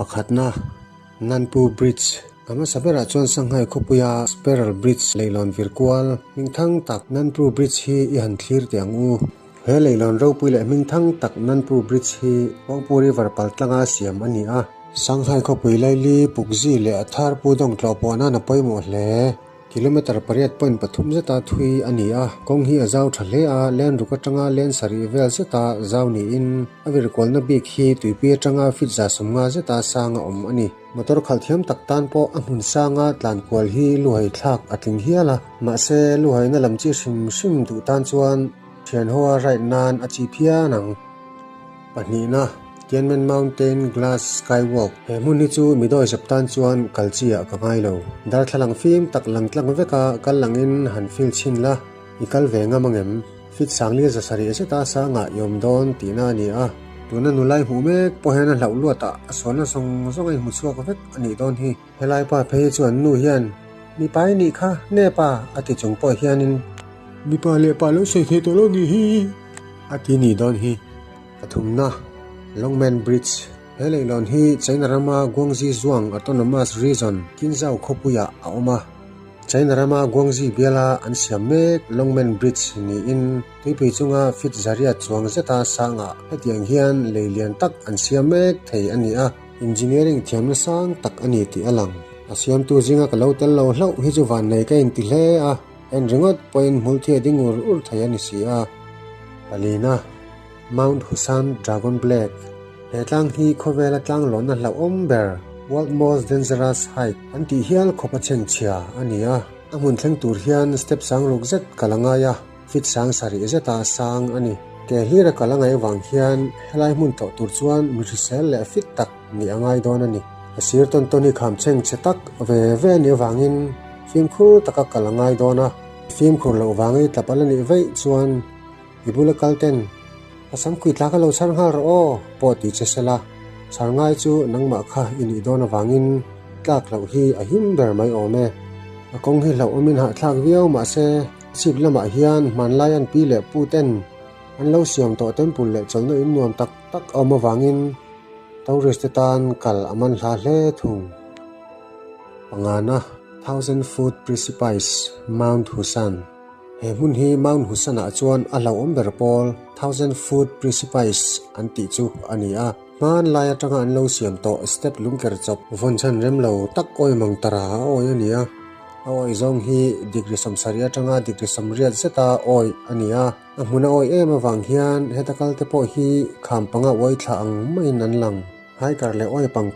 Pakhatna, Nanpu Bridge. A hmasa berah chuan Shanghai khawpuia Spiral Bridge leilawn vir kual hmingthang tak Nanpu Bridge hi i han thlir teh ang u. He leilawn ropui leh hmingthang tak Nanpu Bridge hi Huangpu River pal tlanga siam a ni a. Shanghai khawpui laili Pukzi leh a thar Pudong tlawh pawh nan a pawimawh hle. Kilometre pariat point pathum zeta thui a ni a, kawng hi a zau tha hle a, len ruk atanga len sarih vel zeta zau niin a virkualna bik hi tuipui atanga feet 150 zeta sang a awm a ni. Motor khalh thiam tak tan pawh a hmun sanga tlan kual hi luhai thlak a tling hial a, mahse luhaina lam chi hrim hrim duh tan chuan thian hoa ride nan a chi phian ang. Pahnihna, Tianmen Mountain Glass Skywalk, He hmun hi chu mi dawi zep tan chuan kal chi ah ka ngai lo. Darthlalang fim tak lang tlang veka kal langin han feel chhin la, i kal ve ngam angem? Fit sangli 700 zeta sangah i awm dawn tihna a ni a. Tuna nulai hmuh mek pawh hian a hlauh luatah a sualna zawng zawng a inhmu chhuak vek a nih dawn hi. Helai pa phei hi chuan nu hian mipa i nih kha nep a a ti chung pawh hianin. Mipa leh pa lo sawi thei tawh lo nih hi a ti nih dawn hi. Pathumna, Longmen Bridge, He leihlawn hi China rama Guangxi Zhuang Autonomous Region, Qinzhou khawpuiah a awm a. China rama Guangxi biala an siam mek Longmen Bridge niin tuipui chunga feet 800 chuang zeta sangah hetiang hian lei lian tak an siam mek thei a ni a. Engineering thiamna sang tak a ni tih a lang. A siamtu zinga ka lo tel lo hlauh hi chu vannei ka inti hle a, en ringawt pawhin hmulthi a ding ur ur thei a ni si a. Palina, Mount Husan Dragon Black, He tlang hi khawvela tlang lawnna hlauhawm ber, World Most Dangerous Hike, an tih hial khawp a chhengchhia a ni a. A hmun thleng tur hian step sang ruk zet kal a ngai a, feet 7000 zeta sang a ni. Ke hlira kal a ngaih avang hian helai hmun tlawh tur chuan mi hrisel leh fit tak nih a ngai dawn a ni. A sir tawn tawn hi kham chheng chhe tak ve ve a nih avangin fimkhur taka kal a ngai dawn a. Fimkhur loh vanga i tlap a la nih vaih chuan i bula kal ten a sam kui tla ka lo chhar nghal rawh aw pawh ti che sela, chhar ngai chu nangmah kha i nih dawn avangin tlak loh hi a him ber mai awm e. A kawng hi hlauhawmin hahthlak viau mahse chhip lamah hian hmanlai an pi leh pu ten an lo siam tawh temple leh chawlhna in nuam tak tak a awm avangin tourist te tan kal a man hla hle thung. Pangana, Thousand Foot Precipice, Mount Husan. He hmun hi Mount Husan ah chuan a hlauhawm ber pawl Thousand Foot Precipice an tih chu a ni a. Hmanlai atanga an lo siam tawh step lungker chawp vawn chhan rem lo tak awi mang tara a awi a ni a. A awi zawng hi degree 70 atanga degree 80 zeta awi a ni a. A hmun a awi em avang hian heta kal te pawh hi kham panga uai thla ang maiin an lang. Hiker leh awi pang.